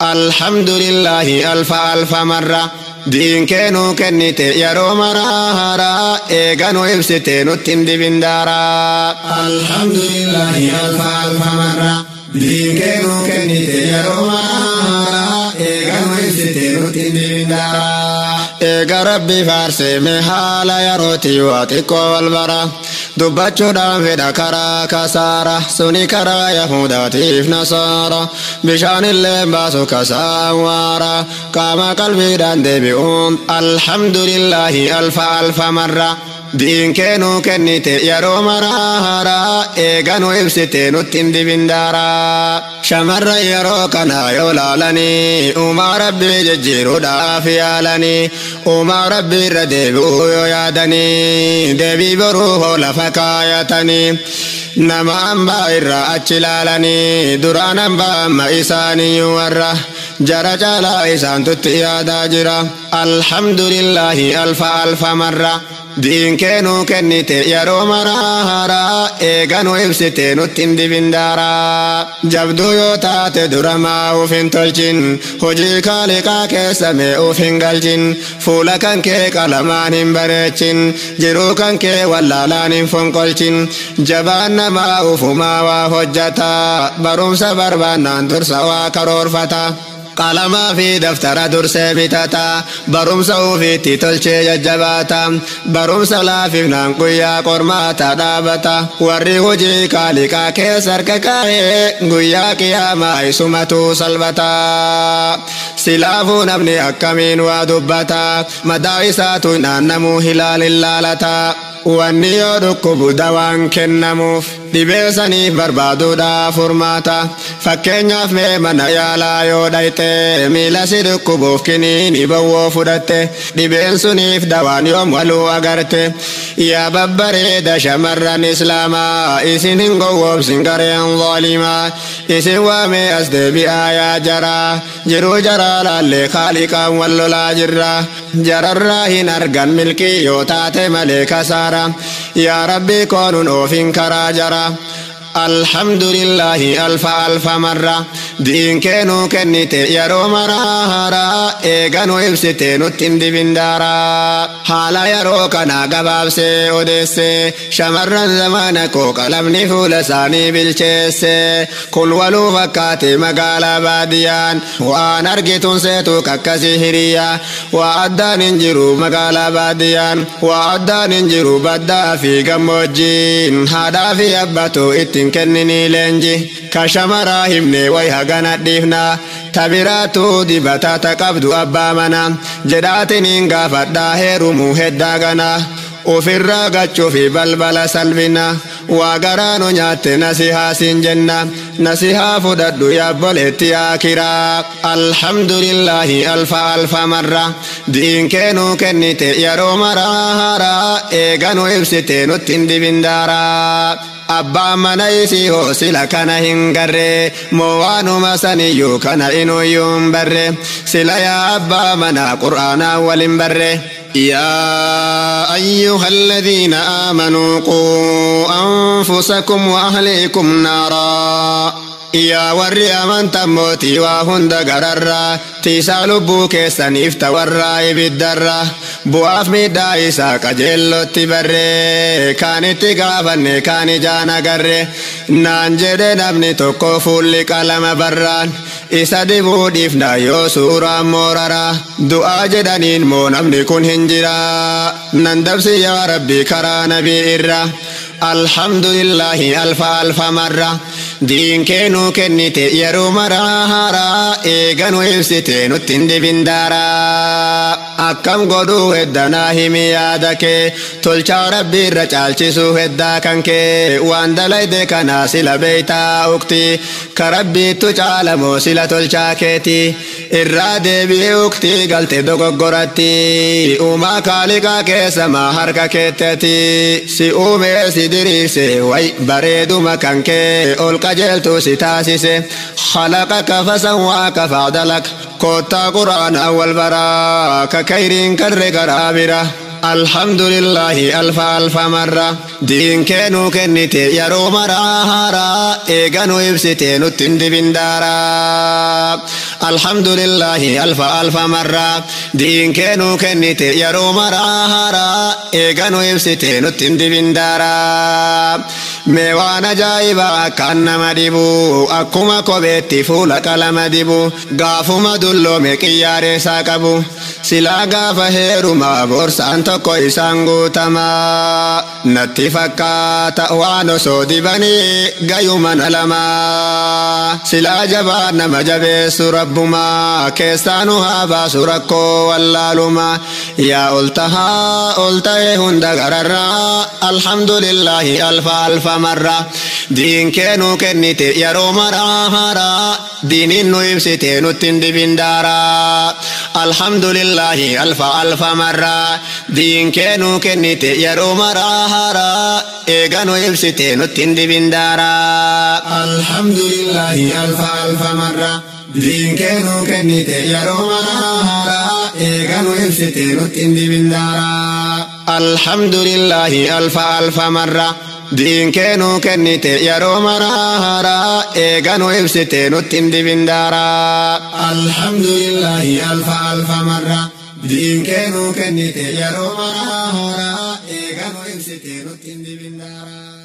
الحمد لله ألف ألف مرة diin keenuu kennite yeroo maraa haaraa eeganuu ibsite nutti hin dibin daaraa. Alhamdulillahi alfa alfa marra diin keenuu kennite yeroo maraa haaraa eeganuu ibsite nutti hin dibin daaraa. Eega rabbi faarsee mee haala yerootii waa xiqqoo wal bara dubbachuudhaan fedha karaa kasaara suni karaa yahudaatiif nasaara bishaanillee baasu kasaan waara qaama qalbiidhaan deebi'uun alhamdulillahi alfa alfa marra diin keenuu kennite yeroo maraa haaraa eeganuu ibsite nutti hin dibin daaraa. Shamarran yeroo kanaa yoo laalanii uumaa rabbii jijjiiruudhaaf yaalanii uumaa rabbii irra deebi'uu yoo yaadanii deebii boruu hoo lafa kaayatanii nama hambaa irraa achi laalanii duraan hambaa amma isaaniyyuu warra jara caalaa isaantutti yaadaa jira. Alhamdulillahi alfa alfa marra diin keenuu kennite yeroo maraa haaraa eeganuu ibsite nutti hin dibin daaraa. Jabduu yoo taate dura maa uf hin tolchin hojii kaaliqaa keessa mee uf hin galchin fuula kan kee qalamaan hin bareechin jiruu kan kee wallaalaan hin fonqolchin jabaan namaa ufumaa waa hojjata barumsa barbaannaan dursa waa karoorfata. Qalamaa fi daftara dursee bitata barumsa ofiitti tolchee jajjabaata barumsa laafifnaan guyyaa qormaata dhaabata warri hojii kaaliqaa keessa harka kaa'ee guyyaa qiyaamaa isumatu salphata. Silaafuu namni akkamiin waa dubbata madaa isaatu naannamuu hilaalin laalata. Wanni yoo dhukkubu dawaan kennamuuf dhibee saniif barbaaduudhaaf furmaata. Fakkeenyaaf mee mana yaalaa yoo dhayxe miila si dhukkubuuf kiniini bowwoo fudhatte dhibeen suniif dawaan yoom waluu agarte. Yaa babbareeda shamarran islaamaa isin hin gowwoomsin gareen zaalimaa isin waamee as deebi'aa yaa jaraa jiruu jaraa laallee kaaliqaan wal lolaa jirra jararraa hin argan milkii yoo taate malee kasaara. Yaa rabbi koonun oofin karaa jara. Alhamdulillahi alfa alfa marra diin keenuu kennite yeroo maraa haaraa eeganuu ibsite nutti hin dibin daaraa. Haala yeroo kanaa gabaabsee odeesse shamarran zamana koo qalamni fuula isaanii bilcheesse kun waluu fakkaate magaalaa baadiyyaan waan argituun seetu kakkasii hiriyaa waa addaan hin jiru magaalaa baadiyyaan waa addaan hin jiru baddaa fi gammoojjiin haadhaa fi abbatu ittiin kenninii leenji ka shamaraa himne way hagana dhiifna tabiraatu dibataa ta qabdu abbaa mana jedhaatiniin gaafadhaa heerumuu heddaa gana ofirraa gachuu fi balbala salphina waa garaanu nyaatte nasihaa siin jenna nasihaa fudhadhu yaabboleetti aakiraa. Alhamdulillahi alfa alfa marra diin keenuu kennite yeroo maraa haaraa eeganuu ibsite nutti hin dibin daaraa. Abbaan mana isii hoo sila kana hin garree moo waanuma saniyyuu kana inuyyuu hin barre sila yaa abbaa manaa qur'aanaa walin barre. يا أيها الذين آمنوا قوا أنفسكم وأهليكم نارا yaa warri amantan mootii waa hunda gararraa tiisaa lubbuu keessaniif tawarraa ibiddarra bu'aaf miidhaa isaa qajeellotti barree kaanitti gaafanne kaan ijaan agarre naan jedhe namni tokko fuulli qalama barraan isa dibuu dhiifna yoo suuraan moorara du'aa jedhaniin moo namni kun hin jira nan dabsi yaa rabbi karaa nabii irra. Alhamdulillahi alfa alfa marra diin keenuu kennite yeroo maraa haaraa eeganuu ibsite nutti hin dibin daaraa. Akkam godhuu heddanaa himi yaada kee tolchaa rabbii irra caalchisuu heddaa kan kee waan dalayde kanaa sila beeytaa ukti ka rabbiittu caalamoo sila tolchaa keeti irraa deebi'ee uktii galte dogoggoratti uumaa kaaliqaa keessa maa harka keetteti si uumee si diriirse way bareeduma kan kee ol qajeeltu si taasise khalaqaka fasawwaaka fa'adalak koottaa quraana wal baraa ka kayriin karre karaa bira. Alhamdulillahi alfa alfa marra. Diin keenuu kennite yeroo maraa haaraa, eeganuu ibsite nutti hin dibin daaraa. Alhamdulillahi alfa alfa marra. Diin keenuu kennite yeroo maraa haaraa, eeganuu ibsite nutti hin dibin daaraa. Mee waan ajaa'ibaa kan nama dhibu, akkuma kopheetti fuula qalama dibu, gaafuma dulloome qiyyaareessaa qabu. Silaa gaafa heerumaa borsaan tokko isaan guutamaa. Natti fakkaata waan osoo dibanii gayuma na lamaa. Silaa jabaa nama jabeessu rabbumaa, keessaanu haa baasu rakkoo wallaalumaa. Yaa ol tahaa ol ta'e hunda gararraa, alhamdulillahi alfa alfa marra. Diin keenuu kennite yeroo maraa haaraa, diiniin nu ibsite nutti hin dibin daaraa. Alhamdulillahi alfa alfa marra. Diin keenuu kennite yeroo maraa haaraa, eeganuu ibsite nutti hin dibin daaraa. Alhamdulillahi alfa alfa marra. Diin keenuu kennite yeroo maraa haaraa, eeganuu ibsite nutti hin dibin daaraa. Alhamdulillahi alfa alfa marra. Diin keenuu kennite yeroo maraa haaraa, eeganuu ibsite nutti hin dibin daaraa. Alhamdulillahi alfa alfa marra. Diin keenuu kennite yeroo maraa haaraa, eeganuu ibsite nutti hin dibin daaraa.